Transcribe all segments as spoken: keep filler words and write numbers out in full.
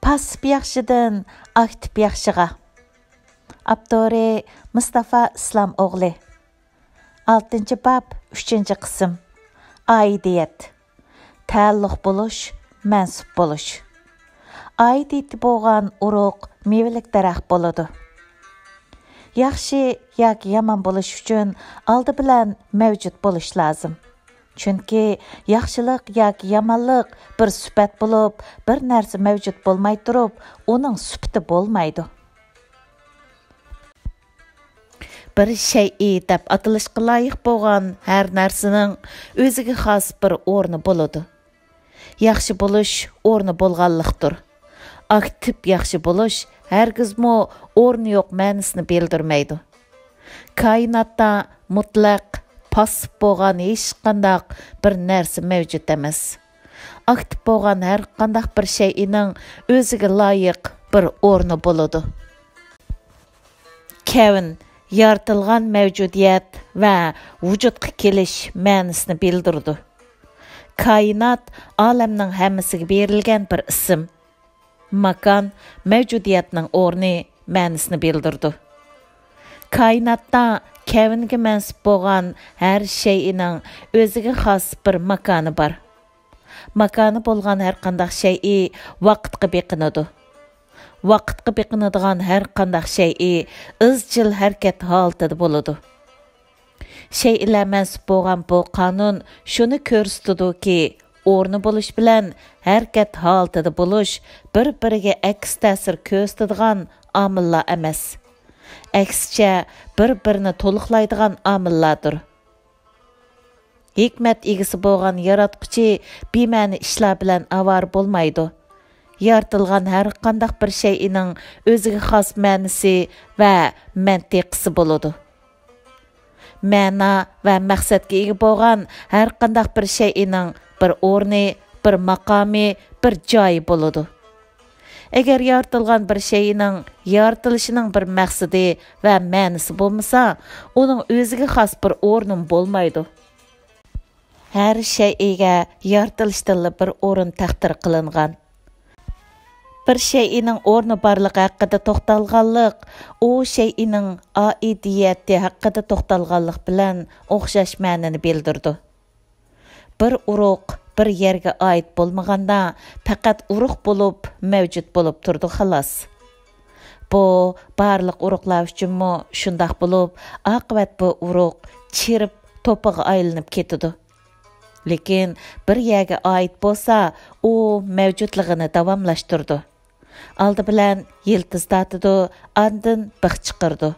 پاسسىپ ياخشىدىن ئاكتىپ ياخشىغا. ئاپتورى مۇستافا ئىسلام ئوغلى. ئالتىنچى باب، ئۈچىنچى قىسىم. ئائىدىيەت. تەئەللۇق بولۇش، مەنسۇپ بولۇش. ئائىدىيىتى بولغان ئۇرۇق مېۋىلىك دەرەخ بولىدۇ. ياخشى ياكى يامان بولۇش ئۈچۈن ئالدى بىلەن مەۋجۇت بولۇش لازىم. چۈنكى ياخشىلىق ياكى يامانلىق بىر سۈپەت بولۇپ، بىر نەرسە مەۋجۇت بولماي تۇرۇپ، ئۇنىڭ سۈپىتى بولمايدۇ. بىر شەيئى دەپ ئاتىلىشقا لايىق بولغان ھەر نەرسىنىڭ ئۆزىگە خاس بىر ئورنى بولىدۇ. ياخشى بولۇش ئورنى بولغانلىقتۇر. ئاكتىپ ياخشى بولۇش ھەرگىزمۇ ئورنى يوق مەنىسىنى بىلدۈرمەيدۇ. كائىناتتا مۇتلەق پاسسىپ بولغان ھېچقانداق بىر نەرسە مەۋجۇت ئەمەس. ئاكتىپ بولغان ھەر قانداق بىر شەيئىنىڭ ئۆزىگە لايىق بىر ئورنى بولىدۇ. كەۋن يارىتىلغان مەۋجۇدىيەت ۋە ۋۇجۇدقا كېلىش مەنىسىنى بىلدۈرىدۇ. كائىنات ئالەمنىڭ ھەممىسىگە بېرىلگەن بىر ئىسىم. ماكان مەۋجۇدىيەتنىڭ ئورنى مەنىسىنى بىلدۈرىدۇ. كائىناتتا كەۋنگە مەنسۇپ بولغان ھەر شەيئىنىڭ ئۆزىگە خاس بىر ماكانى بار. ماكانى بولغان ھەر قانداق شەيئى ۋاقىتقا بېقىنىدۇ. ۋاقىتقا بېقىنىدىغان ھەر قانداق شەيئى ئىزچىل ھەرىكەت ھالىتىدە بولىدۇ. شەيئىلەر مەنسۇپ بولغان بۇ قانۇن شۇنى كۆرسىتىدۇكى، ئورنى بولۇش بىلەن ھەرىكەت ھالىتىدە بولۇش بىر-بىرىگە ئەكس تەسىر كۆرسىتىدىغان ئامىللار ئەمەس. ئەكسىچە، بىر-بىرىنى تولۇقلايدىغان ئامىللاردۇر. ھېكمەت ئىگىسى بولغان ياراتقۇچى بىمەنە ئىشلار بىلەن ئاۋارە بولمايدۇ. يارىتىلغان ھەر قانداق بىر شەيئىنىڭ ئۆزىگە خاس مەنىسى ۋە مەنتىقىسى بولىدۇ. مەنا ۋە مەقسەتكە ئىگە بولغان ھەر قانداق بىر شەيئىنىڭ بىر ئورنى، بىر ماقامى، بىر جايى بولىدۇ. ئەگەر يارىتىلغان بىر شەيئىنىڭ يارىتىلىشىنىڭ بىر مەقسىتى ۋە مەنىسى بولمىسا، ئۇنىڭ ئۆزىگە خاس بىر ئورنىمۇ بولمايدۇ. ھەر شەيئىگە يارىتىلىشتىنلا بىر ئورۇن تەقدىر قىلىنغان. بىر شەيئىنىڭ ئورنى بارلىقى ھەققىدە توختالغانلىق، ئۇ شەيئىنىڭ ئائىدىيەتى ھەققىدە توختالغانلىق بىلەن ئوخشاش مەنىنى بىلدۈرىدۇ. بىر ئۇرۇق بىر يەرگە ئائىت بولمىغاندا، پەقەت ئۇرۇق بولۇپ، مەۋجۇت بولۇپ تۇرىدۇ، خالاس. بۇ بارلىق ئۇرۇقلار ئۈچۈنمۇ شۇنداق بولۇپ، ئاقىۋەت بۇ ئۇرۇق چىرىپ، توپىغا ئايلىنىپ كېتىدۇ. لېكىن بىر يەرگە ئائىت بولسا، ئۇ مەۋجۇتلۇقىنى داۋاملاشتۇرىدۇ. ئالدى بىلەن يىلتىز تارتىدۇ، ئاندىن بىخ چىقىرىدۇ.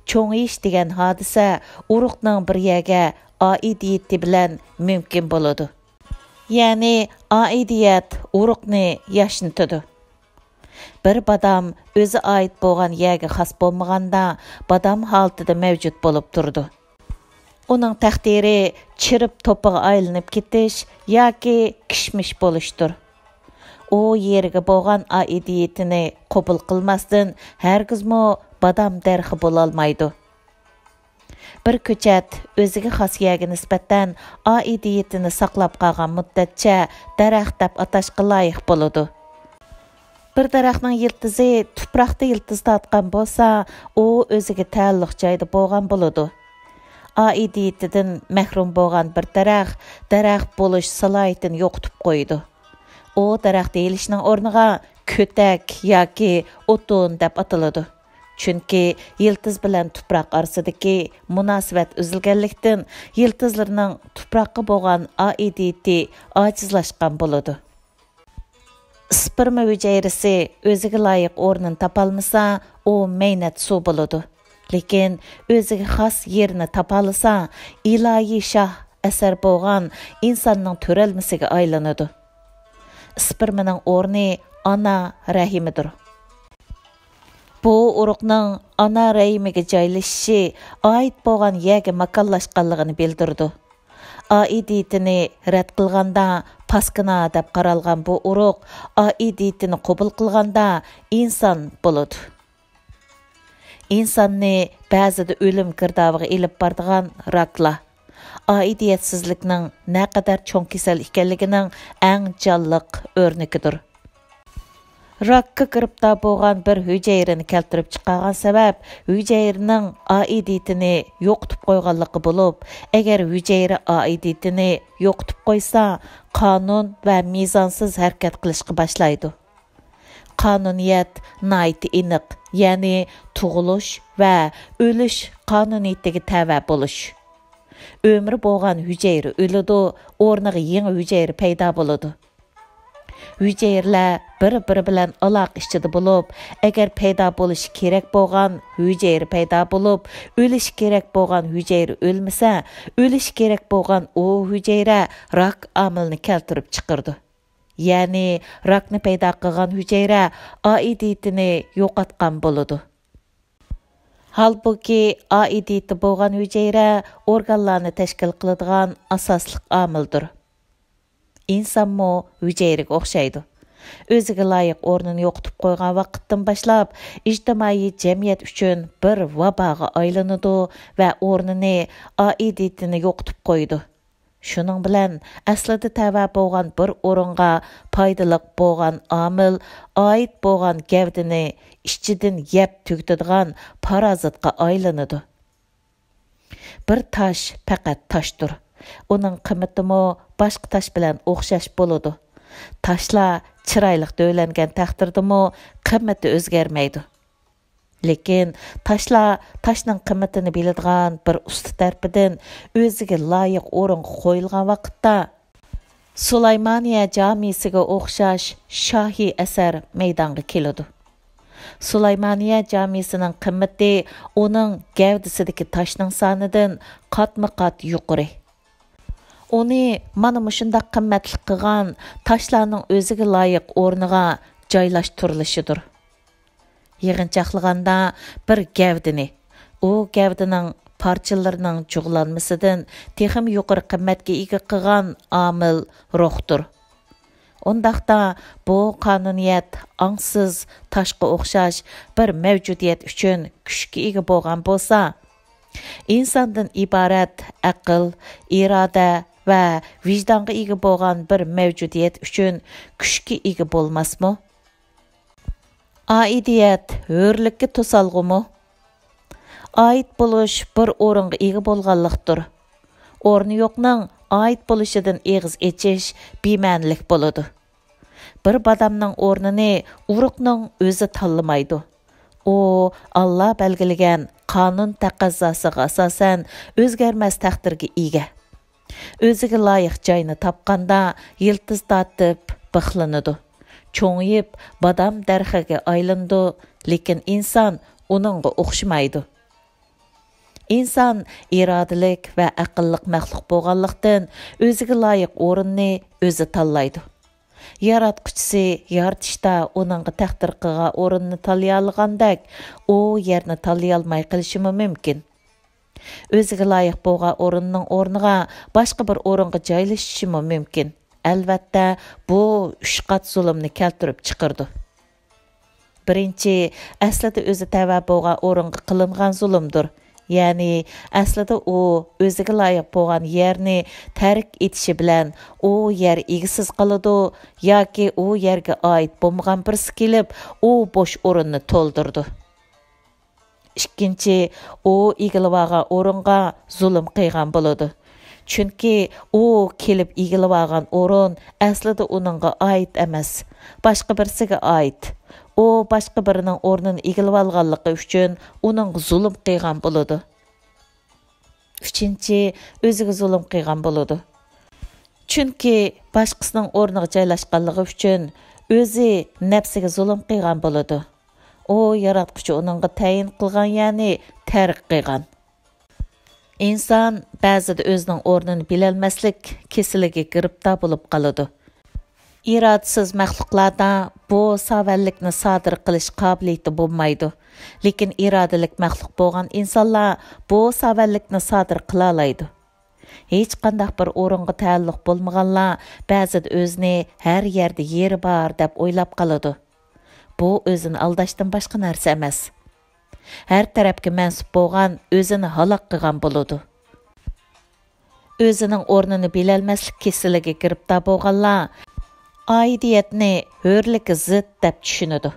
چوڭىيىش دېگەن ھادىسە ئۇرۇقنىڭ بىر يەرگە ئائىدىيىتى بىلەن مۇمكىن بولىدۇ. يەنى ئائىدىيەت ئۇرۇقنى ياشنىتىدۇ. بىر بادام ئۆزى ئائىت بولغان يەرگە خاس بولمىغاندا، بادام ھالىتىدە مەۋجۇت بولۇپ تۇرىدۇ. ئۇنىڭ تەقدىرى چىرىپ توپىغا ئايلىنىپ كېتىش ياكى كىشمىش بولۇشتۇر. ئۇ يېرىگە بولغان ئائىدىيىتىنى قوبۇل قىلماستىن، ھەرگىزمۇ بادام دەرىخى بولالمايدۇ. بىر كۆچەت ئۆزىگە خاس يەرگە نىسبەتەن ئائىدىيىتىنى ساقلاپ قالغان مۇددەتچە دەرەخ دەپ ئاتاشقا لايىق بولىدۇ. بىر دەرەخنىڭ يىلتىزى تۇپراقتا يىلتىز تارتقان بولسا، ئۇ ئۆزىگە تەئەللۇق جايدا بولغان بولىدۇ. ئائىدىيىتىدىن مەھرۇم بولغان بىر دەرەخ دەرەخ بولۇش سالاھىيىتىنى يوقىتىپ قويىدۇ. ئۇ دەرەخ دېيىلىشنىڭ ئورنىغا كۆتەك ياكى ئوتۇن دەپ ئاتىلىدۇ. چۈنكى يىلتىز بىلەن تۇپراق ئارىسىدىكى مۇناسىۋەت ئۈزۈلگەنلىكتىن، يىلتىزلىرىنىڭ تۇپراققا بولغان ئائىدىيىتى ئاجىزلاشقان بولىدۇ. ئىسپېرما ھۈجەيرىسى ئۆزىگە لايىق ئورنىنى تاپالمىسا، ئۇ مەينەت سۇ بولىدۇ. لېكىن ئۆزىگە خاس يېرىنى تاپالىسا، ئىلاھىي شاھ ئەسەر بولغان ئىنساننىڭ تۆرەلمىسىگە ئايلىنىدۇ. ئىسپېرمىنىڭ ئورنى ئانا رەھىمىدۇر. بۇ ئۇرۇقنىڭ ئانا رەھىمىگە جايلىشىشى ئائىت بولغان يەرگە ماكانلاشقانلىقىنى بىلدۈرىدۇ. ئائىدىيىتىنى رەت قىلغاندا پاسكىنا دەپ قارالغان بۇ ئۇرۇق ئائىدىيىتىنى قوبۇل قىلغاندا ئىنسان بولىدۇ. ئىنساننى بەزىدە ئۆلۈم گىردابىغا ئېلىپ بارىدىغان راكلار، ئائىدىيەتسىزلىكنىڭ نەقەدەر چوڭ كېسەل ئىكەنلىكىنىڭ ئەڭ جانلىق ئۆرنىكىدۇر. راكقا گىرىپتار بولغان بىر ھۈجەيرىنى كەلتۈرۈپ چىقارغان سەۋەب ھۈجەيرىنىڭ ئائىدىيىتىنى يوقىتىپ قويغانلىقى بولۇپ، ئەگەر ھۈجەيرە ئائىدىيىتىنى يوقىتىپ قويسا، قانۇن ۋە مىزانسىز ھەرىكەت قىلىشقا باشلايدۇ. قانۇنىيەت ناھايىتى ئېنىق، يەنى تۇغۇلۇش ۋە ئۆلۈش قانۇنىيىتىگە تەۋە بولۇش. ئۆمرى بولغان ھۈجەيرە ئۆلىدۇ، ئورنىغا يېڭى ھۈجەيرە پەيدا بولىدۇ. ھۈجەيرىلەر بىر-بىرى بىلەن ئالاقە ئىچىدە بولۇپ، ئەگەر پەيدا بولۇشى كېرەك بولغان ھۈجەيرە پەيدا بولۇپ، ئۆلۈشى كېرەك بولغان ھۈجەيرە ئۆلمىسە، ئۆلۈشى كېرەك بولغان ئۇ ھۈجەيرە راك ئامىلىنى كەلتۈرۈپ چىقىرىدۇ. يەنى راكنى پەيدا قىلغان ھۈجەيرە ئائىدىيىتىنى يوقاتقان بولىدۇ. ھالبۇكى، ئائىدىيىتى بولغان ھۈجەيرە ئورگانلارنى تەشكىل قىلىدىغان ئاساسلىق ئامىلدۇر. ئىنسانمۇ ھۈجەيرىگە ئوخشايدۇ. ئۆزىگە لايىق ئورنىنى يوقىتىپ قويغان ۋاقىتتىن باشلاپ، ئىجتىمائىي جەمئىيەت ئۈچۈن بىر ۋاباغا ئايلىنىدۇ ۋە ئورنىنى، ئائىدىيىتىنى يوقىتىپ قويىدۇ. شۇنىڭ بىلەن ئەسلىدە تەۋە بولغان بىر ئورۇنغا پايدىلىق بولغان ئامىل، ئائىت بولغان گەۋدىنى ئىچىدىن يەپ تۈگىتىدىغان پارازىتقا ئايلىنىدۇ. بىر تاش پەقەت تاشتۇر. ئۇنىڭ قىممىتىمۇ باشقا تاش بىلەن ئوخشاش بولىدۇ. تاشلار چىرايلىق دۆۋىلەنگەن تەقدىردىمۇ قىممىتى ئۆزگەرمەيدۇ. لېكىن تاشلار تاشنىڭ قىممىتىنى بىلىدىغان بىر ئۇستا تەرىپىدىن ئۆزىگە لايىق ئورۇنغا قويۇلغان ۋاقىتتا، سۇلايمانىيە جامىسىگە ئوخشاش شاھىي ئەسەر مەيدانغا كېلىدۇ. سۇلايمانىيە جامىسىنىڭ قىممىتى ئۇنىڭ گەۋدىسىدىكى تاشنىڭ سانىدىن قاتمۇ قات يۇقىرى. ئۇنى مانا مۇشۇنداق قىممەتلىك قىلغان تاشلارنىڭ ئۆزىگە لايىق ئورنىغا جايلاشتۇرۇلۇشىدۇر. يىغىنچاقلىغاندا، بىر گەۋدىنى، ئۇ گەۋدىنىڭ پارچىلىرىنىڭ جۇغلانمىسىدىن تېخىمۇ يۇقىرى قىممەتكە ئىگە قىلغان ئامىل روھتۇر. ئۇنداقتا، بۇ قانۇنىيەت ئاڭسىز تاشقا ئوخشاش بىر مەۋجۇدىيەت ئۈچۈن كۈچكە ئىگە بولغان بولسا، ئىنساندىن ئىبارەت ئەقىل، ئىرادە ۋە ۋىجدانغا ئىگە بولغان بىر مەۋجۇدىيەت ئۈچۈن كۈچكە ئىگە بولماسمۇ؟ ئائىدىيەت ھۆرلۈككە توسالغۇمۇ؟ ئائىت بولۇش بىر ئورۇنغا ئىگە بولغانلىقتۇر. ئورنى يوقنىڭ ئائىت بولۇشىدىن ئېغىز ئېچىش بىمەنىلىك بولىدۇ. بىر بادامنىڭ ئورنىنى ئۇرۇقنىڭ ئۆزى تاللىمايدۇ. ئۇ ئاللا بەلگىلىگەن قانۇن تەقەززاسىغا ئاساسەن ئۆزگەرمەس تەقدىرگە ئىگە. ئۆزىگە لايىق جاينى تاپقاندا يىلتىز تارتىپ بىخلىنىدۇ. چوڭىيىپ بادام دەرىخىگە ئايلىنىدۇ، لېكىن ئىنسان ئۇنىڭغا ئوخشىمايدۇ. ئىنسان ئىرادىلىك ۋە ئەقىللىق مەخلۇق بولغانلىقتىن، ئۆزىگە لايىق ئورۇننى ئۆزى تاللايدۇ. ياراتقۇچىسى يارىتىشتا ئۇنىڭغا تەقدىر قىلغان ئورۇننى تاللىيالىغاندەك، ئۇ يەرنى تاللىيالماي قېلىشىمۇ مۇمكىن. ئۆزىگە لايىق بولغان ئورۇننىڭ ئورنىغا باشقا بىر ئورۇنغا جايلىشىشىمۇ مۇمكىن. ئەلۋەتتە، بۇ ئۈچ قات زۇلۇمنى كەلتۈرۈپ چىقىرىدۇ. بىرىنچى، ئەسلىدە ئۆزى تەۋە بولغان ئورۇنغا قىلىنغان زۇلۇمدۇر. يەنى، ئەسلىدە ئۇ ئۆزىگە لايىق بولغان يەرنى تەرك ئېتىشى بىلەن ئۇ يەر ئىگىسىز قالىدۇ ياكى ئۇ يەرگە ئائىت بولمىغان بىرسى كېلىپ، ئۇ بوش ئورۇننى تولدۇرىدۇ. ئىككىنچى، ئۇ ئىگىلىۋالغان ئورۇنغا زۇلۇم قىلغان بولىدۇ. چۈنكى ئۇ كېلىپ ئىگىلىۋالغان ئورۇن ئەسلىدە ئۇنىڭغا ئائىت ئەمەس، باشقا بىرسىگە ئائىت. ئۇ باشقا بىرىنىڭ ئورنىنى ئىگىلىۋالغانلىقى ئۈچۈن ئۇنىڭغا زۇلۇم قىلغان بولىدۇ. ئۈچىنچى، ئۆزىگە زۇلۇم قىلغان بولىدۇ. چۈنكى باشقىسىنىڭ ئورنىغا جايلاشقانلىقى ئۈچۈن ئۆزى نەپسىگە زۇلۇم قىلغان بولىدۇ. ئۇ ياراتقۇچى ئۇنىڭغا تەيىن قىلغان يەرنى تەرك قىلغان. ئىنسان بەزىدە ئۆزىنىڭ ئورنىنى بىلەلمەسلىك كېسىلىگە گىرىپتار بولۇپ قالىدۇ. ئىرادىسىز مەخلۇقلاردا بۇ ساۋەنلىكنى سادىر قىلىش قابىلىيىتى بولمايدۇ. لېكىن ئىرادىلىك مەخلۇق بولغان ئىنسانلار بۇ ساۋەنلىكنى سادىر قىلالايدۇ. ھېچقانداق بىر ئورۇنغا تەئەللۇق بولمىغانلار بەزىدە ئۆزىنى ھەر يەردە يېرى بار دەپ ئويلاپ قالىدۇ. بۇ ئۆزىنى ئالداشتىن باشقا نەرسە ئەمەس. ھەر تەرەپكە مەنسۇپ بولغان ئۆزىنى ھالاك قىلغان بولىدۇ. ئۆزىنىڭ ئورنىنى بىلەلمەسلىك كېسىلىگە گىرىپتار بولغانلار ئائىدىيەتنى ھۆرلۈككە زىت دەپ چۈشىنىدۇ.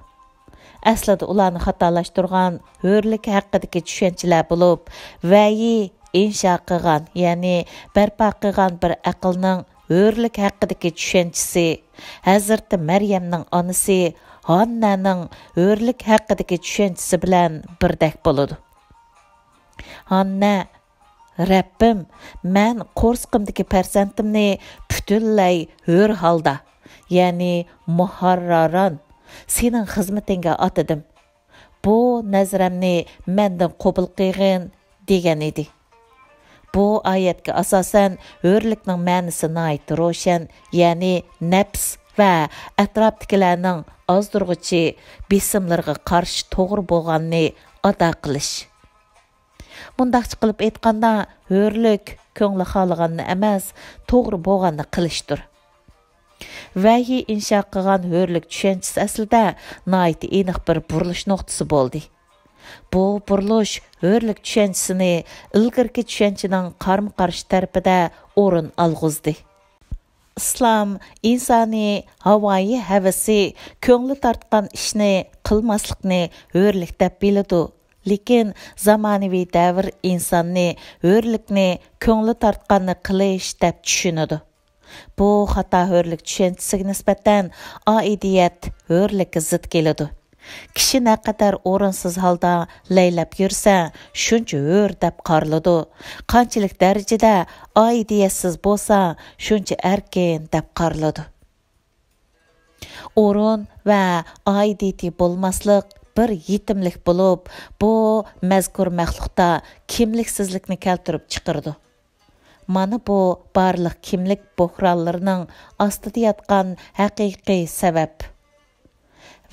ئەسلىدە ئۇلارنى خاتالاشتۇرغان ھۆرلۈك ھەققىدىكى چۈشەنچىلەر بولۇپ، ۋەھىي ئىنشا قىلغان، يەنى بەرپا قىلغان بىر ئەقىلنىڭ ھۆرلۈك ھەققىدىكى چۈشەنچىسى، ھەزرىتى مەريەمنىڭ ئانىسى ھاننەنىڭ ھۆرلۈك ھەققىدىكى چۈشەنچىسى بىلەن بىردەك بولىدۇ. ھاننە، رەببىم، مەن قورسىقىمدىكى پەرزەنتىمنى پۈتۈنلەي ھۆر ھالدا، يەنى مۇھەررەرەن، سېنىڭ خىزمىتىڭگە ئاتىدىم. بۇ نەزرەمنى مەندىن قوبۇل قىلغىن، دېگەن ئىدى. بۇ ئايەتكە ئاساسەن، ھۆرلۈكنىڭ مەنىسى ناھايىتى روشەن، يەنى نەپس ۋە ئەتراپتىكىلەرنىڭ ئازدۇرغۇچى بېسىملىرىغا قارشى توغرا بولغاننى ئادا قىلىش. مۇنداقچە قىلىپ ئېيتقاندا، ھۆرلۈك كۆڭلى خالىغاننى ئەمەس، توغرا بولغاننى قىلىشتۇر. ۋەھىي ئىنشا قىلغان ھۆرلۈك چۈشەنچىسى ئەسلىدە ناھايىتى ئېنىق بىر بۇرۇلۇش نۇقتىسى بولدى. بۇ بۇرۇلۇش ھۆرلۈك چۈشەنچىسىنى ئىلگىرىكى چۈشەنچىنىڭ قارمۇ قارشى تەرىپىدە ئورۇن ئالغۇزدى. ئىسلام ئىنسانىي ھاۋايى ھەۋىسى كۆڭلى تارتقان ئىشنى قىلماسلىقنى ھۆرلۈك دەپ بىلىدۇ. لېكىن زامانىۋى دەۋر ئىنساننى ھۆرلۈكنى كۆڭلى تارتقاننى قىلىش دەپ چۈشىنىدۇ. بۇ خاتا ھۆرلۈك چۈشەنچىسىگە نىسبەتەن ئائىدىيەت ھۆرلۈككە زىت كېلىدۇ. كىشى نەقەدەر ئورۇنسىز ھالدا لەيلەپ يۈرسە، شۇنچە ھۆر دەپ قارىلىدۇ. قانچىلىك دەرىجىدە ئائىدىيەتسىز بولسا، شۇنچە ئەركىن دەپ قارىلىدۇ. ئورۇن ۋە ئائىدىيىتى بولماسلىق بىر يېتىملىك بولۇپ، بۇ مەزكۇر مەخلۇقتا كىملىكسىزلىكنى كەلتۈرۈپ چىقىرىدۇ. مانا بۇ بارلىق كىملىك بوھرانلىرىنىڭ ئاستىدا ياتقان ھەقىقىي سەۋەب.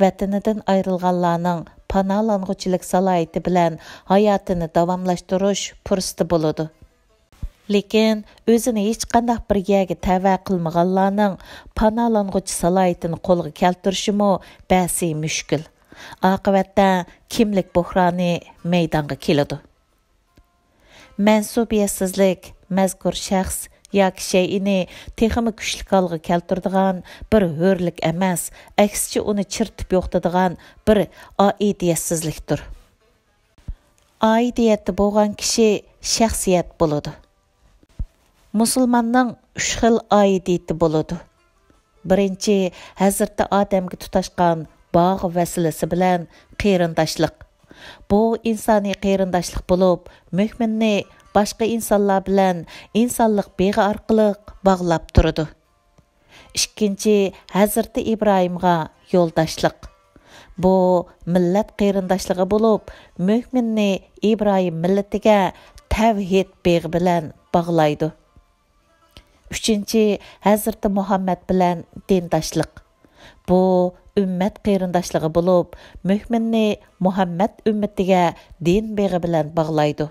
ۋەتىنىدىن ئايرىلغانلارنىڭ پاناھلانغۇچىلىك سالاھىيىتى بىلەن ھاياتىنى داۋاملاشتۇرۇش پۇرسىتى بولىدۇ. لېكىن ئۆزىنى ھېچقانداق بىر يەرگە تەۋە قىلمىغانلارنىڭ پاناھلانغۇچى سالاھىيىتىنى قولغا كەلتۈرۈشىمۇ بەسى مۈشكۈل. ئاقىۋەتتە كىملىك بوھرانى مەيدانغا كېلىدۇ. مەنسۇبىيەتسىزلىك مەزكۇر شەخس ياكى شەيئىنى تېخىمۇ كۈچلۈك ھالغا كەلتۈرىدىغان بىر ھۆرلۈك ئەمەس، ئەكسىچە ئۇنى چىرىتىپ يوقىتىدىغان بىر ئائىدىيەتسىزلىكتۇر. ئائىدىيەتتە بولغان كىشى شەخسىيەت بولىدۇ. مۇسۇلماننىڭ ئۈچ خىل ئائىدىيىتى بولىدۇ. بىرىنچى، ھەزرىتى ئادەمگە تۇتاشقان باغ ۋەسلىسى بىلەن قېرىنداشلىق. بۇ ئىنسانىي قېرىنداشلىق بولۇپ، مۆمىننى باشقا ئىنسانلار بىلەن ئىنسانلىق بېغى ئارقىلىق باغلاپ تۇرىدۇ. ئىككىنچى، ھەزرىتى ئىبراھىمغا يولداشلىق. بۇ مىللەت قېرىنداشلىقى بولۇپ، مۆمىننى ئىبراھىم مىللىتىگە تەۋھىد بېغى بىلەن باغلايدۇ. ئۈچىنچى، ھەزرىتى مۇھەممەد بىلەن دىنداشلىق. بۇ ئۈممەت قېرىنداشلىقى بولۇپ، مۆمىننى مۇھەممەد ئۈممىتىگە دىن بېغى بىلەن باغلايدۇ.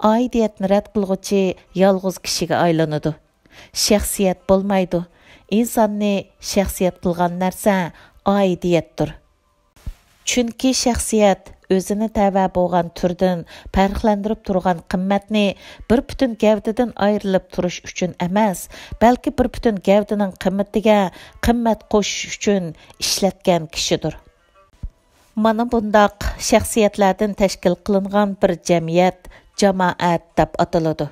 ئائىدىيەتنى رەت قىلغۇچى يالغۇز كىشىگە ئايلىنىدۇ. شەخسىيەت بولمايدۇ. ئىنساننى شەخسىيەت قىلغان نەرسە ئائىدىيەتتۇر. چۈنكى شەخسىيەت ئۆزىنى تەۋە بولغان تۈردىن پەرقلەندۈرۈپ تۇرغان قىممەتنى بىر پۈتۈن گەۋدىدىن ئايرىلىپ تۇرۇش ئۈچۈن ئەمەس، بەلكى بىر پۈتۈن گەۋدىنىڭ قىممىتىگە قىممەت قوشۇش ئۈچۈن ئىشلەتكەن كىشىدۇر. مانا بۇنداق شەخسىيەتلەردىن تەشكىل قىلىنغان بىر جەمئىيەت جامائەت دەپ ئاتىلىدۇ.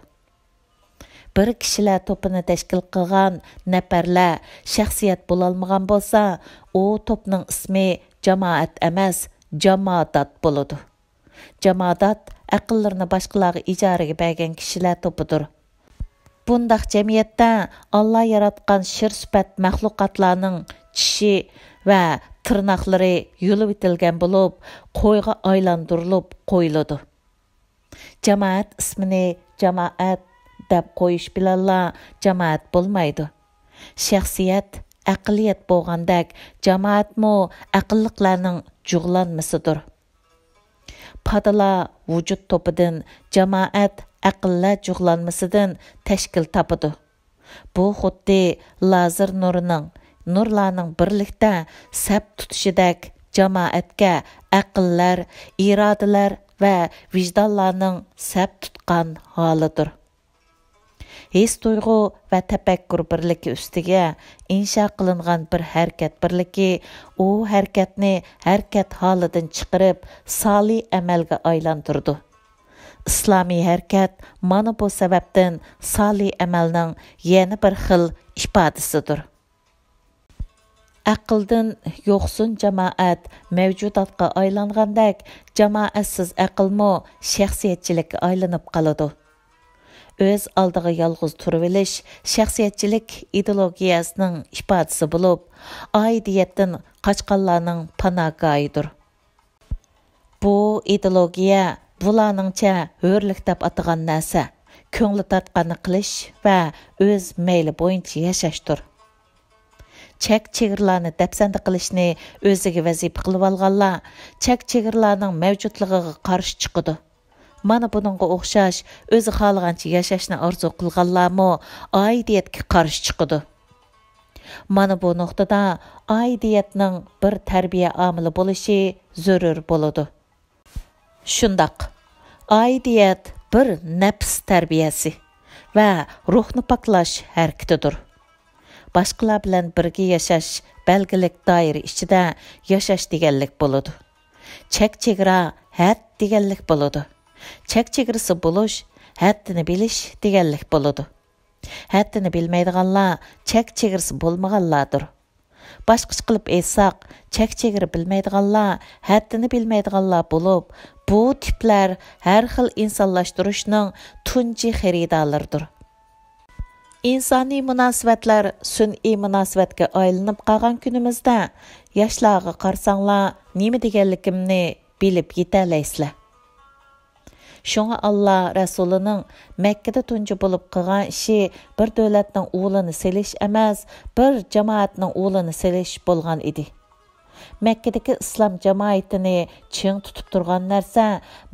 بىر كىشىلەر توپىنى تەشكىل قىلغان نەپەرلەر شەخسىيەت بولالمىغان بولسا، ئۇ توپنىڭ ئىسمى جامائەت ئەمەس، جامادات بولىدۇ. جامادات ئەقىللىرىنى باشقىلارغا ئىجارىگە بەرگەن كىشىلەر توپىدۇر. بۇنداق جەمئىيەتتە ئاللا ياراتقان شىر سۈپەت مەخلۇقاتلارنىڭ چىشى ۋە تىرناقلىرى يۇلۇۋېتىلگەن بولۇپ، قويغا ئايلاندۇرۇلۇپ قويۇلىدۇ. جامائەت ئىسمىنى جامائەت دەپ قويۇش بىلەنلا جامائەت بولمايدۇ. شەخسىيەت، ئەقلىيەت بولغاندەك، جامائەتمۇ ئەقىللىقلارنىڭ جۇغلانمىسىدۇر. پادىلا ۋۇجۇد توپىدىن، جامائەت ئەقىللەر جۇغلانمىسىدىن تەشكىل تاپىدۇ. بۇ خۇددى لازېر نۇرىنىڭ، نۇرلارنىڭ بىرلىكتە سەپ تۇتۇشىدەك جامائەتكە ئەقىللەر، ئىرادىلەر ۋە ۋىجدانلارنىڭ سەپ تۇتقان ھالىدۇر. ھېس-تۇيغۇ ۋە تەپەككۇر بىرلىكى ئۈستىگە ئىنشا قىلىنغان بىر ھەرىكەت بىرلىكى، ئۇ ھەرىكەتنى ھەرىكەت ھالىدىن چىقىرىپ، سالىھ ئەمەلگە ئايلاندۇرىدۇ. ئىسلامىي ھەرىكەت مانا بۇ سەۋەبتىن سالىھ ئەمەلنىڭ يەنە بىر خىل ئىپادىسىدۇر. ئەقىلدىن يوقسۇن جامائەت مەۋجۇداتقا ئايلانغاندەك، جامائەتسىز ئەقىلمۇ شەخسىيەتچىلىككە ئايلىنىپ قالىدۇ. ئۆز ئالدىغا يالغۇز تۇرۇۋېلىش شەخسىيەتچىلىك ئىدېئولوگىيەسىنىڭ ئىپادىسى بولۇپ، ئائىدىيەتتىن قاچقانلارنىڭ پاناھگاھىدۇر. بۇ ئىدېئولوگىيە بۇلارنىڭچە ھۆرلۈك دەپ ئاتىغان نەرسە، كۆڭلى تارتقاننى قىلىش ۋە ئۆز مەيلى بويىچە ياشاشتۇر. چەك-چېگرىلارنى دەپسەندە قىلىشنى ئۆزىگە ۋەزىپە قىلىۋالغانلار چەك-چېگرىلارنىڭ مەۋجۇتلۇقىغا قارشى چىقىدۇ. مانا بۇنىڭغا ئوخشاش ئۆزى خالىغانچە ياشاشنى ئارزۇ قىلغانلارمۇ ئائىدىيەتكە قارشى چىقىدۇ. مانا بۇ نۇقتىدا ئائىدىيەتنىڭ بىر تەربىيە ئامىلى بولۇشى زۆرۈر بولىدۇ. شۇنداق، ئائىدىيەت بىر نەپس تەربىيەسى ۋە روھنى پاكلاش ھەرىكىتىدۇر. باشقىلار بىلەن بىرگە ياشاش بەلگىلىك دائىرە ئىچىدە ياشاش دېگەنلىك بولىدۇ. چەك-چېگرا، ھەد دېگەنلىك بولىدۇ. چەك-چېگرىسى بولۇش، ھەددىنى بىلىش دېگەنلىك بولىدۇ. ھەددىنى بىلمەيدىغانلار چەك-چېگرىسى بولمىغانلاردۇر. باشقىچە قىلىپ ئېيتساق، چەك-چېگرا بىلمەيدىغانلار ھەددىنى بىلمەيدىغانلار بولۇپ، بۇ تىپلەر ھەر خىل ئىنسانلاشتۇرۇشنىڭ تۇنجى خېرىدارلىرىدۇر. ئىنسانىي مۇناسىۋەتلەر سۈنئىي مۇناسىۋەتكە ئايلىنىپ قالغان كۈنىمىزدە، ياشلارغا قارىساڭلار، نېمە دېگەنلىكىمنى بىلىپ يېتەلەيسىلەر. شۇڭا ئاللا رەسۇلىنىڭ مەككىدە تۇنجى بولۇپ قىلغان ئىشى بىر دۆلەتنىڭ ئۇلىنى سېلىش ئەمەس، بىر جامائەتنىڭ ئۇلىنى سېلىش بولغان ئىدى. مەككىدىكى ئىسلام جامائىتىنى چىڭ تۇتۇپ تۇرغان نەرسە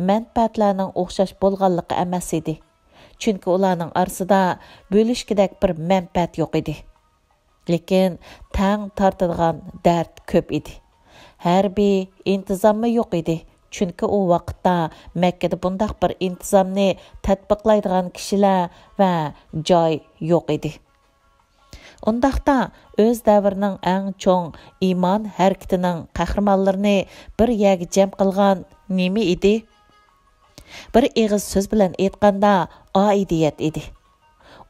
مەنپەئەتلەرنىڭ ئوخشاش بولغانلىقى ئەمەس ئىدى. چۈنكى ئۇلارنىڭ ئارىسىدا بۆلۈشكۈدەك بىر مەنپەئەت يوق ئىدى. لېكىن تەڭ تارتىدىغان دەرد كۆپ ئىدى. ھەربىي ئىنتىزاممۇ يوق ئىدى، چۈنكى ئۇ ۋاقىتتا مەككىدە بۇنداق بىر ئىنتىزامنى تەتبىقلايدىغان كىشىلەر ۋە جاي يوق ئىدى. ئۇنداقتا ئۆز دەۋرىنىڭ ئەڭ چوڭ ئىمان ھەرىكىتىنىڭ قەھرىمانلىرىنى بىر يەرگە جەم قىلغان نېمە ئىدى؟ بىر ئېغىز سۆز بىلەن ئېيتقاندا، ئائىدىيەت ئىدى.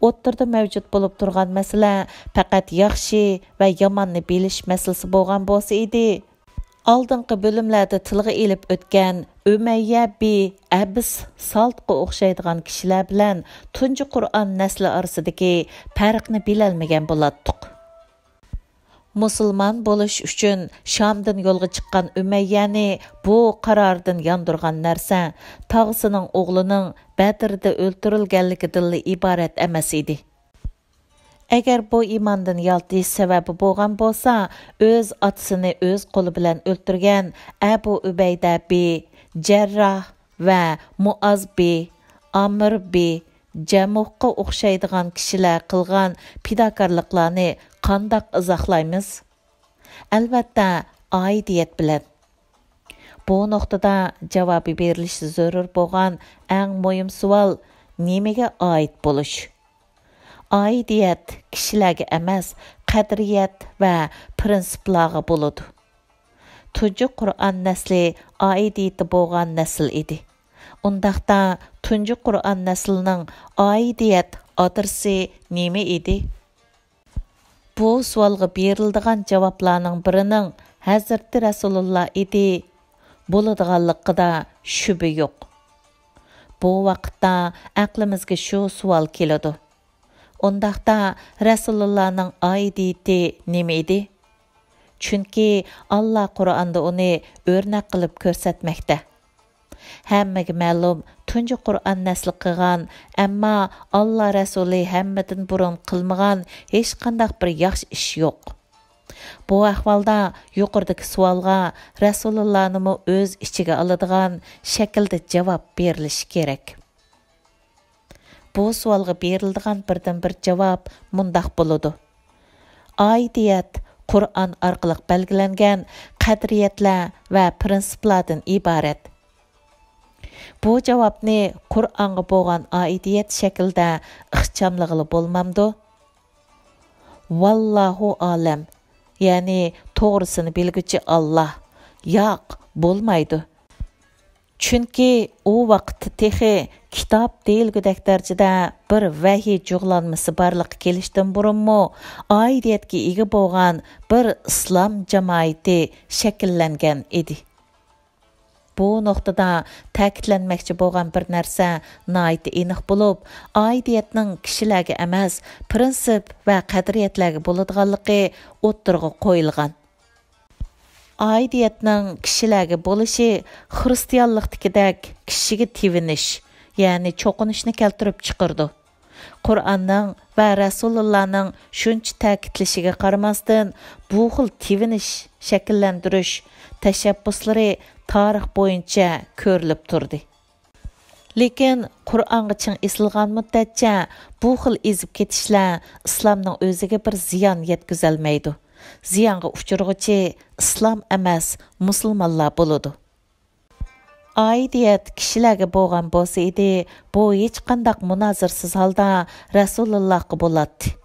ئوتتۇرىدا مەۋجۇت بولۇپ تۇرغان مەسىلە پەقەت ياخشى ۋە ياماننى بىلىش مەسىلىسى بولغان بولسا ئىدى، ئالدىنقى بۆلۈملەردە تىلغا ئېلىپ ئۆتكەن ئۈمەييە بى ئەبىس سالتقا ئوخشايدىغان كىشىلەر بىلەن تۇنجى قۇرئان نەسلى ئارىسىدىكى پەرقنى بىلەلمىگەن بولاتتۇق. مۇسۇلمان بولۇش ئۈچۈن شامدىن يولغا چىققان ئۈمەييەنى بۇ قارارىدىن ياندۇرغان نەرسە تاغىسىنىڭ ئوغلىنىڭ بەدرىدە ئۆلتۈرۈلگەنلىكىدىنلا ئىبارەت ئەمەس ئىدى. ئەگەر بۇ ئىماندىن يالتىيىش سەۋەبى بولغان بولسا، ئۆز ئاتىسىنى ئۆز قولى بىلەن ئۆلتۈرگەن ئەبۇ ئۈبەيدە بى جەرراھ ۋە مۇئاز بى ئامىر بى جەمۇھقا ئوخشايدىغان كىشىلەر قىلغان پىداكارلىقلارنى قانداق ئىزاھلايمىز؟ ئەلۋەتتە، ئائىدىيەت بىلەن. بۇ نۇقتىدا جاۋابى بېرىلىشى زۆرۈر بولغان ئەڭ مۇھىم سوئال، نېمىگە ئائىت بولۇش؟ ئائىدىيەت كىشىلەرگە ئەمەس، قەدرىيەت ۋە پىرىنسىپلارغا بولىدۇ. تۇنجى قۇرئان نەسلى ئائىدىيىتى بولغان نەسىل ئىدى. ئۇنداقتا تۇنجى قۇرئان نەسلىنىڭ ئائىدىيەت ئادرېسى نېمە ئىدى؟ بۇ سوئالغا بېرىلىدىغان جاۋابلارنىڭ بىرىنىڭ ھەزرىتى رەسۇلۇللا ئىدى بولىدىغانلىقىدا شۈبھە يوق. بۇ ۋاقىتتا ئەقلىمىزگە شۇ سوئال كېلىدۇ. ئۇنداقتا رەسۇلۇللانىڭ ئائىدىيىتى نېمە ئىدى؟ چۈنكى ئاللا قۇرئاندا ئۇنى ئۆرنەك قىلىپ كۆرسەتمەكتە. ھەممىگە مەلۇم، تۇنجى قۇرئان نەسل قىلغان، ئەمما ئاللا رەسۇلى ھەممىدىن بۇرۇن قىلمىغان ھېچقانداق بىر ياخشى ئىش يوق. بۇ ئەھۋالدا يۇقىرىدىكى سوئالغا رەسۇلۇللانىمۇ ئۆز ئىچىگە ئالىدىغان شەكىلدە جاۋاب بېرىلىشى كېرەك. بۇ سوئالغا بېرىلىدىغان بىردىنبىر جاۋاب مۇنداق بولىدۇ. ئائىدىيەت قۇرئان ئارقىلىق بەلگىلەنگەن قەدرىيەتلەر ۋە پىرىنسىپلاردىن ئىبارەت. بۇ جاۋابنى قۇرئانغا بولغان ئائىدىيەت شەكلىدە ئىخچاملىغىلى بولمامدۇ؟ ۋاللاھۇ ئالەم، يەنى توغرىسىنى بىلگۈچى ئاللا. ياق، بولمايدۇ. چۈنكى ئۇ ۋاقىتتا تېخى كىتاب دېيىلگۈدەك دەرىجىدە بىر ۋەھىي جۇغلانمىسى بارلىققا كېلىشتىن بۇرۇنمۇ ئائىدىيەتكە ئىگە بولغان بىر ئىسلام جامائىتى شەكىللەنگەن ئىدى. بۇ نۇقتىدا تەكىتلەنمەكچى بولغان بىر نەرسە ناھايىتى ئېنىق بولۇپ، ئائىدىيەتنىڭ كىشىلەرگە ئەمەس، پىرىنسىپ ۋە قەدرىيەتلەرگە بولىدىغانلىقى ئوتتۇرىغا قويۇلغان. ئائىدىيەتنىڭ كىشىلەرگە بولۇشى خىرىستىيانلىقتىكىدەك كىشىگە تېۋىنىش، يەنى چوقۇنۇشنى كەلتۈرۈپ چىقىرىدۇ. قۇرئاننىڭ ۋە رەسۇلۇللانىڭ شۇنچە تەكىتلىشىگە قارىماستىن، بۇ خىل تېۋىنىش شەكىللەندۈرۈش تەشەببۇسلىرى تارىخ بويىچە كۆرۈلۈپ تۇردى. لېكىن قۇرئانغا چىڭ ئېسىلغان مۇددەتچە بۇ خىل ئېزىپ كېتىشلەر ئىسلامنىڭ ئۆزىگە بىر زىيان يەتكۈزەلمەيدۇ. زىيانغا ئۇچرىغۇچى ئىسلام ئەمەس، مۇسۇلمانلار بولىدۇ. ئائىدىيەت كىشىلەرگە بولغان بولسا ئىدى، بۇ ھېچقانداق مۇنازىرىسىز ھالدا رەسۇلۇللاھقا بولاتتى.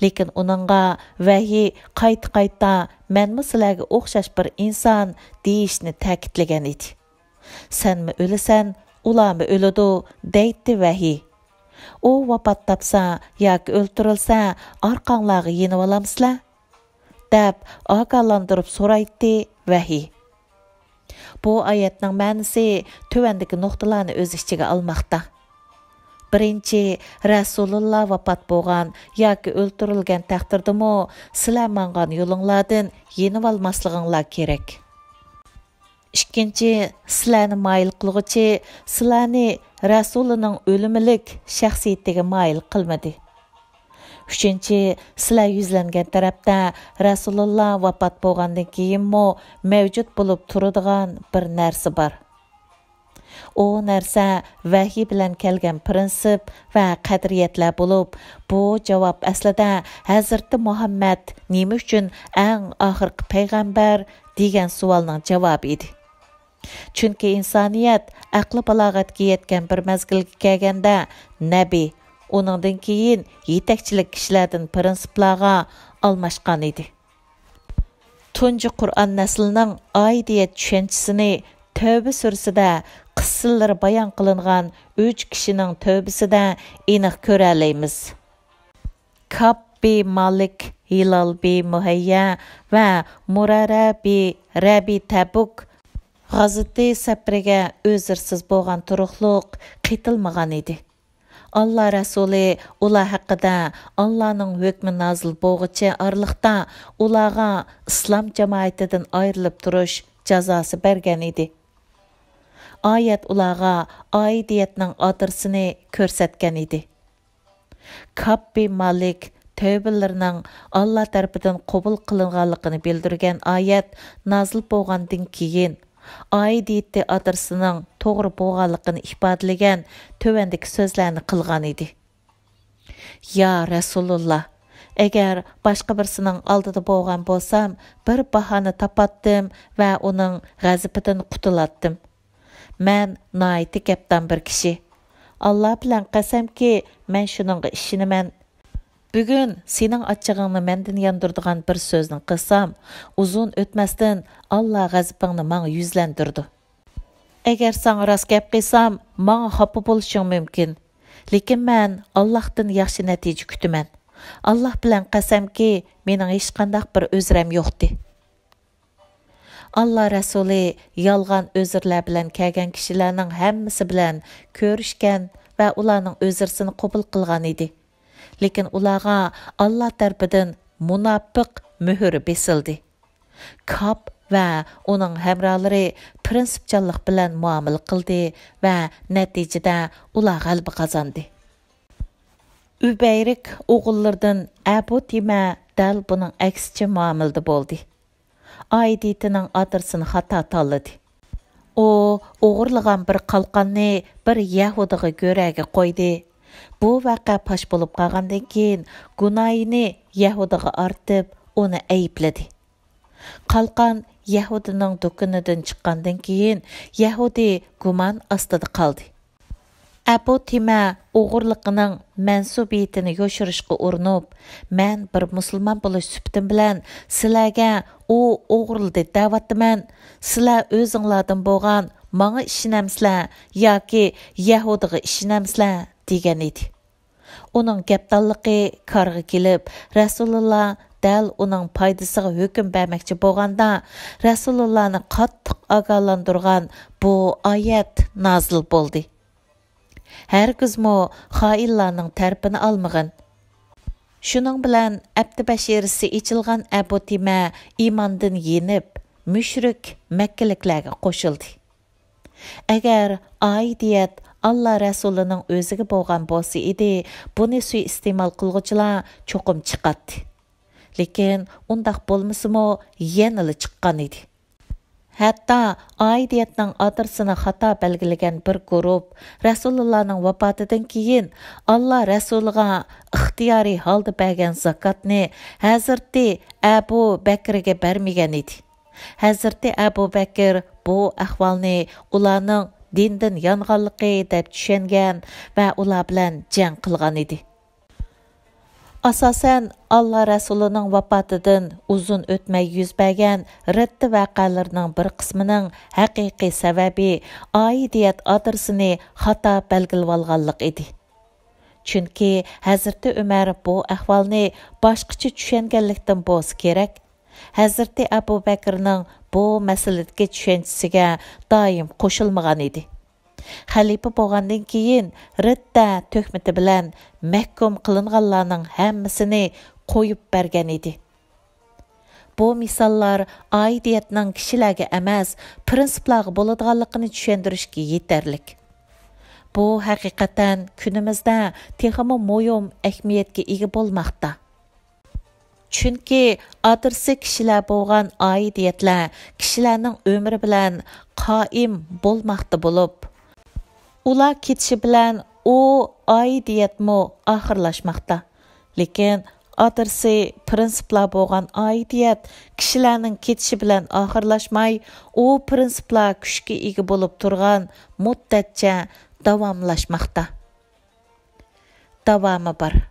لېكىن ئۇنىڭغا ۋەھىي قايتا-قايتا، «مەنمۇ سىلەرگە ئوخشاش بىر ئىنسان» دېيىشنى تەكىتلىگەن ئىدى. «سەنمۇ ئۆلىسەن، ئۇلارمۇ ئۆلىدۇ» دەيتتى ۋەھىي. «ئۇ ۋاپات تاپسا ياكى ئۆلتۈرۈلسە، ئارقاڭلارغا يېنىۋالامسىلەر؟» دەپ ئاگاھلاندۇرۇپ سورايتتى ۋەھىي. بۇ ئايەتنىڭ مەنىسى تۆۋەندىكى نۇقتىلارنى ئۆز ئىچىگە ئالماقتا. بىرىنچى، رەسۇلۇللا ۋاپات بولغان ياكى ئۆلتۈرۈلگەن تەقدىردىمۇ سىلەر ماڭغان يولۇڭلاردىن يېنىۋالماسلىقىڭلار كېرەك. ئىككىنچى، سىلەرنى مايىل قىلغۇچى سىلەرنى رەسۇلىنىڭ ئۆلۈملۈك شەخسىيىتىگە مايىل قىلمىدى. ئۈچىنچى، سىلەر يۈزلەنگەن تەرەپتە رەسۇلۇللا ۋاپات بولغاندىن كېيىنمۇ مەۋجۇت بولۇپ تۇرىدىغان بىر نەرسە بار. ئۇ نەرسە ۋەھىي بىلەن كەلگەن پىرىنسىپ ۋە قەدرىيەتلەر بولۇپ، بۇ جاۋاب ئەسلىدە «ھەزرىتى مۇھەممەد نېمە ئۈچۈن ئەڭ ئاخىرقى پەيغەمبەر؟» دېگەن سوئالنىڭ جاۋابى ئىدى. چۈنكى ئىنسانىيەت ئەقلى بالاغەتكە يەتكەن بىر مەزگىلگە كەلگەندە، نەبىي، ئۇنىڭدىن كېيىن يېتەكچىلىك كىشىلەردىن پىرىنسىپلارغا ئالماشقان ئىدى. تۇنجى قۇرئان نەسلىنىڭ ئائىدىيەت چۈشەنچىسىنى تەۋبە سۈرىسىدە قىسسىلىرى بايان قىلىنغان ئۈچ كىشىنىڭ تەۋبىسىدە ئېنىق كۆرەلەيمىز. كاب بى مالىك، ھىلال بى مۇھەييە ۋە مۇرارە بى رەبى تەبۇك غازۋىتى سەپىرىگە ئۆزرىسىز بولغان تۇرۇقلۇق قېتىلمىغان ئىدى. ئاللا رەسۇلى ئۇلار ھەققىدە ئاللانىڭ ھۆكمى نازىل بولغۇچە ئارىلىقتا ئۇلارغا ئىسلام جامائىتىدىن ئايرىلىپ تۇرۇش جازاسى بەرگەن ئىدى. ئايەت ئۇلارغا ئائىدىيەتنىڭ ئادرېسىنى كۆرسەتكەن ئىدى. كاب بى مالىك تەۋبىلىرىنىڭ ئاللا تەرىپىدىن قوبۇل قىلىنغانلىقىنى بىلدۈرگەن ئايەت نازىل بولغاندىن كېيىن، ئائىدىيىتى ئادرېسىنىڭ توغرا بولغانلىقىنى ئىپادىلىگەن تۆۋەندىكى سۆزلەرنى قىلغان ئىدى. يا رەسۇلۇللا، ئەگەر باشقا بىرسىنىڭ ئالدىدا بولغان بولسام، بىر باھانە تاپاتتىم ۋە ئۇنىڭ غەزىپىدىن قۇتۇلاتتىم. مەن ناھايىتى گەپدان بىر كىشى. ئاللا بىلەن قەسەمكى، مەن شۇنىڭغا ئىشىنىمەن. بۈگۈن سېنىڭ ئاچچىقىڭنى مەندىن ياندۇرىدىغان بىر سۆزنى قىلسام، ئۇزۇن ئۆتمەستىن ئاللا غەزىپىڭنى ماڭا يۈزلەندۈرىدۇ. ئەگەر ساڭا راست گەپ قىلسام، ماڭا خاپا بولۇشۇڭ مۇمكىن. لېكىن مەن ئاللاھتىن ياخشى نەتىجە كۈتىمەن. ئاللاھ بىلەن قەسەمكى، مېنىڭ ھېچقانداق بىر ئۆزرەم يوقتى. ئاللا رەسۇلى يالغان ئۆزرىلەر بىلەن كەلگەن كىشىلەرنىڭ ھەممىسى بىلەن كۆرۈشكەن ۋە ئۇلارنىڭ ئۆزرىسىنى قوبۇل قىلغان ئىدى. لېكىن ئۇلارغا ئاللا تەرىپىدىن مۇناپىق مۆھۈرى بېسىلدى. كاب ۋە ئۇنىڭ ھەمراھلىرى پىرىنسىپچانلىق بىلەن مۇئامىلە قىلدى ۋە نەتىجىدە ئۇلار غەلىبە قازاندى. ئۈبەيرىك ئوغۇللىرىدىن ئەبۇ تىمە دەل بۇنىڭ ئەكسىچە مۇئامىلىدە بولدى. ئائىدىيىتىنىڭ ئادرېسىنى خاتا تاللىدى. ئۇ ئوغرىلىغان بىر قالقاننى بىر يەھۇدىيغا گۆرەگە قويدى. بۇ ۋەقە پاش بولۇپ قالغاندىن كېيىن، گۇناھىنى يەھۇدىيغا ئارتىپ، ئۇنى ئەيىبلىدى. قالقان يەھۇدىنىڭ دۇكىنىدىن چىققاندىن كېيىن، يەھۇدى گۇمان ئاستىدا قالدى. ئەبۇ تىمە ئوغرىلىقىنىڭ مەنسۇبىيىتىنى يوشۇرۇشقا ئۇرۇنۇپ، مەن بىر مۇسۇلمان بولۇش سۈپىتىم بىلەن سىلەرگە ئۇ ئوغرىلىدى دەۋاتىمەن، سىلەر ئۆزۈڭلاردىن بولغان ماڭا ئىشىنەمسىلەر ياكى يەھۇدىغا ئىشىنەمسىلەر؟ دېگەن ئىدى. ئۇنىڭ گەپدانلىقى كارغا كېلىپ، رەسۇلۇللا دەل ئۇنىڭ پايدىسىغا ھۆكۈم بەرمەكچى بولغاندا، رەسۇلۇللانى قاتتىق ئاگاھلاندۇرغان بۇ ئايەت نازىل بولدى. ھەرگىزمۇ خائىنلارنىڭ تەرىپىنى ئالمىغىن. شۇنىڭ بىلەن ئەپتى بەشىرىسى ئېچىلغان ئەبۇ تىمە ئىماندىن يېنىپ، مۈشرىك مەككىلىكلەرگە قوشۇلدى. ئەگەر ئائىدىيەت ئاللا رەسۇلىنىڭ ئۆزىگە بولغان بولسا ئىدى، بۇنى سۇيىئىستېمال قىلغۇچىلار چوقۇم چىقاتتى. لېكىن ئۇنداق بولمىسىمۇ، يەنىلا چىققان ئىدى. ھەتتا ئائىدىيەتنىڭ ئادرېسىنى خاتا بەلگىلىگەن بىر گۇرۇپ رەسۇلۇللانىڭ ۋاپاتىدىن كېيىن ئاللا رەسۇلىغا ئىختىيارىي ھالدا بەرگەن زاكاتنى ھەزرىتى ئەبۇ بەكرىگە بەرمىگەن ئىدى. ھەزرىتى ئەبۇ بەكىر بۇ ئەھۋالنى ئۇلارنىڭ دىندىن يانغانلىقى دەپ چۈشەنگەن ۋە ئۇلار بىلەن جەڭ قىلغان ئىدى. ئاساسەن، ئاللا رەسۇلىنىڭ ۋاپاتىدىن ئۇزۇن ئۆتمەي يۈز بەرگەن رىددە ۋەقەلىرىنىڭ بىر قىسمىنىڭ ھەقىقىي سەۋەبى ئائىدىيەت ئادرېسىنى خاتا بەلگىلىۋالغانلىق ئىدى. چۈنكى ھەزرىتى ئۆمەر بۇ ئەھۋالنى باشقىچە چۈشەنگەنلىكتىن بولسا كېرەك، ھەزرىتى ئەبۇ بەكرىنىڭ بۇ مەسىلىدىكى چۈشەنچىسىگە دائىم قوشۇلمىغان ئىدى. خەلىپە بولغاندىن كېيىن رىددە تۆھمىتى بىلەن مەھكۇم قىلىنغانلارنىڭ ھەممىسىنى قويۇپ بەرگەن ئىدى. بۇ مىساللار ئائىدىيەتنىڭ كىشىلەرگە ئەمەس، پىرىنسىپلارغا بولىدىغانلىقىنى چۈشەندۈرۈشكە يېتەرلىك. بۇ ھەقىقەتەن كۈنىمىزدە تېخىمۇ مۇھىم ئەھمىيەتكە ئىگە بولماقتا. چۈنكى ئادرېسى كىشىلەر بولغان ئائىدىيەتلەر كىشىلەرنىڭ ئۆمرى بىلەن قائىم بولماقتا بولۇپ، ئۇلار كېتىشى بىلەن ئۇ ئائىدىيەتمۇ ئاخىرلاشماقتا. لېكىن ئادرېسى پىرىنسىپلار بولغان ئائىدىيەت كىشىلەرنىڭ كېتىشى بىلەن ئاخىرلاشماي، ئۇ پىرىنسىپلار كۈچكە ئىگە بولۇپ تۇرغان مۇددەتچە داۋاملاشماقتا. داۋامى بار.